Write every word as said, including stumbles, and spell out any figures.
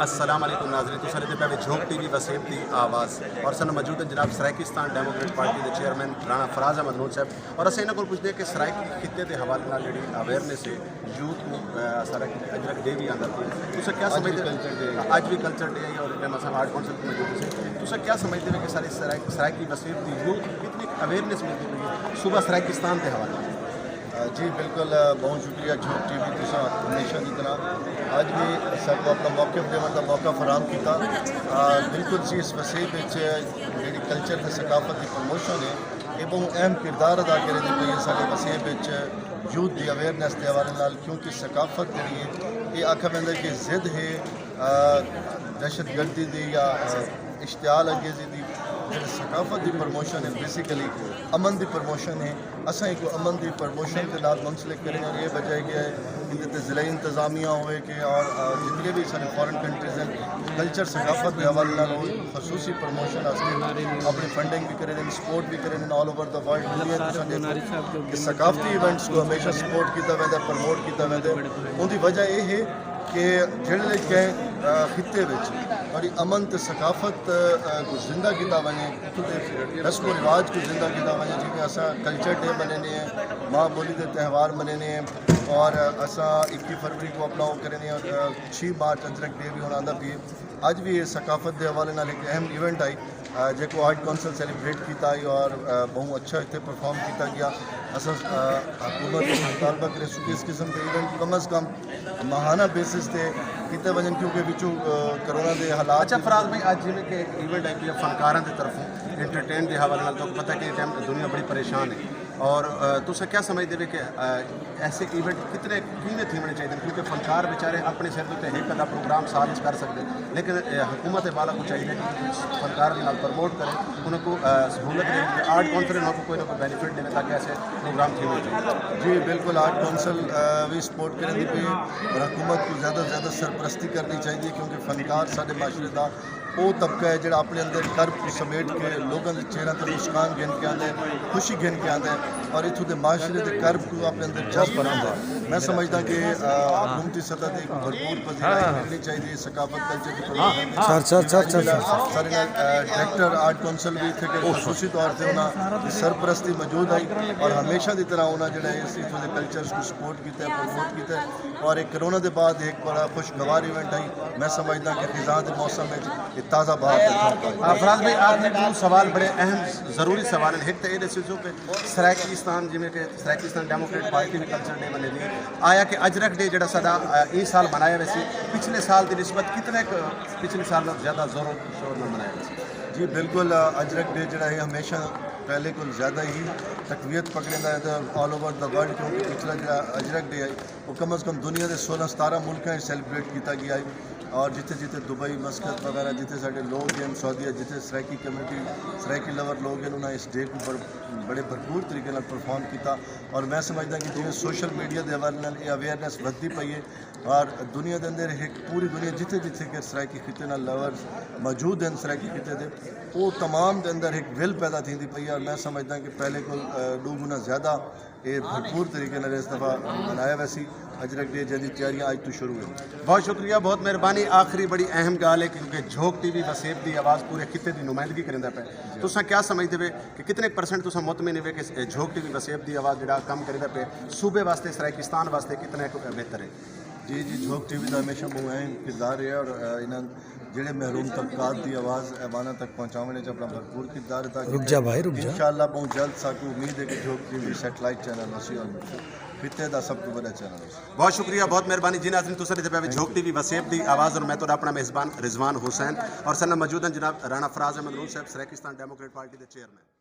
السلام علیکم ناظرین، تساں ݙیہدے پئے وے جھوک ٹی وی وسیب دی آواز، اور ساݙے نال موجود ہیں جناب سرائیکستان ڈیموکریٹ پارٹی دے چیئرمین رانا فراز احمد نون صاحب، اور اساں انہاں کول پچھدے ہیں کہ سرائیکی خطے دے حوالے نال جیڑھی اویئرنیس ہے یوتھ کوں، آ، سارا اجرک ڈے وی آندا پیا۔ تساں کیا سمجھدے؟ اڄ وی کلچر ڈے ہے اور ٹائم اساں آرٹ کونسل کوں موجود سے، تساں کیا سمجھدے ہو کہ سارے سرائیک-، سرائیکی وسیب دی یوتھ کوں کتنی اویئرنیس ملدی پئی ہے صوبہ سرائیکستان دے حوالے نال؟ آ، جی بالکل، آ، بہت شکریہ جھوک ٹی وی، تساں ہمیشہ دی طرح اڄ وی ساکوں اپݨا موقف ݙیوݨ دا موقع فراہم کیتا۔ آ، بالکل جی، اس وسیب وچ جیڑھی کلچر تے ثقافت دی پروموشن ہے، اے بہت اہم کردار ادا کریندی پئی ہے ساݙے وسیب وچ یوتھ دی اویئرنیس دے حوالے نال، کیونکہ ثقافت جیڑھی ہے، اے آکھا ویندا ہے کہ ضد ہے، آ، دہشت گردی دی یا، آ، اشتعال انگیزی دی۔ جیڑھے ثقافت دی پروموشن ہے، بیسیکلی امن دی پروموشن ہے۔ اساں ایکوں امن دی پروموشن دے نال منسلک کریں، اور یہ وجہ ہے کہ ایندے تے ضلعی انتظامیہ ہوئے کہ اور، آ، جتنے بھی سارے فارن کنٹریز ہیں، کلچر ثقافت دے حوالے نال ہوئے، خصوصی پروموشن واسطے اپݨی فنڈنگ وی کریں، سپورٹ وی کریں، آل اوور دا ورلڈ دنیا تے ساݙے کہ ثقافتی ایونٹس کوں ہمیشہ سپورٹ کیتا ویندا، پروموٹ کیتا ویندا۔ اوندی وجہ یہ ہے کہ جیڑھے کہیں، آ، خطے وچ تہاݙی امن تے ثقافت، آ، کوں زندہ کیتا ونڄے، اتھوں دے رسم و رواج کوں زندہ کیتا ونڄے، جیویں اساں کلچر ڈے منینے ہیں، ماں ٻولی دے تہوار منینے ہیں، اور اساں اکی فروری کوں اپݨا او کرینے ہیں، اور، آ، چھ مارچ اجرک ڈے وی ہݨ آندا پئے۔ اڄ وی اے ثقافت دے حوالے نال ہک اہم ایونٹ ہئی، آ، جیکوں آرٹ کونسل سیلیبریٹ کیتا ہئی اور، آ، ٻہوں اچھا اتھے پرفارم کیتا ڳیا۔ اساں، آ، حکومت کوں مطالبہ کریسوں کہ اس قسم دے ایونٹ کم از کم ماہانہ بیسس تے کیتے ونڄن، کیونکہ وچوں، آ، کرونا دے حالات اچھا، فراز بھائی، اڄ جیویں کہ ایونٹ آئی پی اے فنکاراں دی طرفوں انٹرٹین دے حوالے نال، تہاکوں پتہ ہے کہ اے ٹائم دنیا بڑی پریشان ہے، اور، آ، تساں کیا سمجھدے وے کہ، آ، ایسے ایونٹ کتنے کیویں تھیوݨے چاہیدے، کیونکہ فنکار بیچارے اپݨے سر تے ہک ادھا پروگرام سال وچ کر سڳدے، لیکن، آ، حکومت بالا کوں چاہیدے کہ فنکاراں دے نال پروموٹ کرے، انہاں کوں، آ، سہولت ݙے، آرٹ کونسل انہاں کوں کوئی نہ کوئی بینیفٹ ݙے تاکہ ایسے پروگرام تھیوݨے چاہیدے۔ جی بالکل، آرٹ کونسل، آ، وی سپورٹ کریندی پئی ہے اور حکومت کوں زیادہ توں زیادہ سرپرستی کرݨی چاہیدی ہے، کیونکہ فنکار ساݙے معاشرے دا او طبقہ ہے جیڑھا اپݨے اندر کرب کوں سمیٹ کے لوکاں دے چہریاں تے مسکان گھن کے آندا ہے، خوشی گھن کے آندا ہے اور اتھوں دے معاشرے دے کرب کوں اپݨے اندر جذب بݨاندا ہے۔ میں سمجھداں کہ، آ، حکومتی سطح تے ہک بھرپور پذیرائی ملݨی چاہیدی ہے ثقافت کلچر دی پروموشن۔ سر، سر، سر، سر، سر۔ ساݙے نال، آ، ڈائریکٹر آرٹ کونسل وی اتھے کہ خصوصی طور تے انہاں دی سرپرستی موجود ہئی اور ہمیشہ دی طرح انہاں جیڑھا ہے اس اتھوں دے کلچرز کوں سپورٹ کیتا ہے، پروموٹ کیتا ہے۔ اور ایہ کرونا دے بعد ہک بڑا خوشگوار ایونٹ ہئی۔ میں سمجھداں کہ خزاں دے موسم وچ ایہ تازہ بہار تے تھم پائی۔ آ، فراز بھائی، آخری ݙو سوال بڑے اہم ضروری سوال ہیں۔ ہک تاں اے ݙسو کہ سرائیکستان، جیویں کہ سرائیکستان ڈیموکریٹ پارٹی وی کلچر ڈے منیندی ہے، آیا کہ اجرک ڈے جیڑھا ساݙا، آ، ایں سال منایا ویسی، پچھلے سال دی نسبت کتنے ک-، پچھلے سال نال زیادہ زور و شور نال منایا ویسی؟ جی بالکل، آ، اجرک ڈے جیڑھا ہے ہمیشہ پہلے کول زیادہ ہی تقویت پکڑیندا ہے تے آل اوور دا ورلڈ، کیونکہ پچھلا جیڑھا اجرک ڈے ہے، وہ کم از کم دنیا دے سولہ ستارہ ملکاں وچ سیلیبریٹ کیتا ڳیا ہے، اور جتھے جتھے دبئی، مسقط وغیرہ جتھے ساݙے لوگ ہیں، سعودیہ جتھے سرائیکی کمیونٹی، سرائیکی لور لوگ ہیں، انہاں اس ڈے کوں بڑ-، بڑے بھرپور طریقے نال پرفارم کیتا۔ اور میں سمجھداں کہ جیویں سوشل میڈیا دے حوالے نال یہ اویئرنیس ودھدی پئی ہے اور دنیا دے اندر ہک، پوری دنیا جتھے جتھے کہ سرائیکی خطے نال لورز موجود ہیں سرائیکی خطے دے، وہ تمام دے اندر ہک ول پیدا تھیندی پئی ہے۔ اور میں سمجھداں کہ پہلے کول، آ، ݙو گنا زیادہ اے بھرپور طریقے نال اس دفعہ منایا ویسی۔ اجرک ڈے جیندی تیاریاں اڄ توں شروع ہن۔ بہت شکریہ، بہت مہربانی۔ آخری بڑی اہم ڳالھ ہے، کیونکہ جھوک ٹی وی وسیب دی آواز پورے خطے دی نمائندگی کریندا پئے۔ تو تساں کیا سمجھدے وے کہ کتنے پرسنٹ تساں مطمئن ہوے کہ جھوک ٹی وی وسیب دی آواز جڑا کم کریندا پئے، صوبے واسطے، سرائیکستان واسطے کتنا ایک بہتر ہے؟ جی، جی، جھوک ٹی وی دا ہمیشہ بہت اہم کردار ہے اور، آ، انہاں جیڑھے محروم طبقات دی آواز ایواناں تک پہنچاوݨ وچ اپݨا بھرپور کردار ادا کیتا۔ رک جا بھائی، رک جا۔ انشاءاللہ بہت جلد ساکوں امید ہے کہ جھوک ٹی وی سیٹلائٹ چینل ہوسی اور خطے دا سب توں وݙا چینل ہوسی۔ بہت شکریہ، بہت مہربانی جی ناظرین، تساں ݙیہدے پئے وے جھوک ٹی وی وسیب دی آواز اور میں تہاݙا اپݨا میزبان رضوان حسین اور ساݙے نال موجود ہیں جناب رانا فراز احمد نون صاحب، سرائیکستان ڈیموکریٹ پارٹی دے چیئرمین۔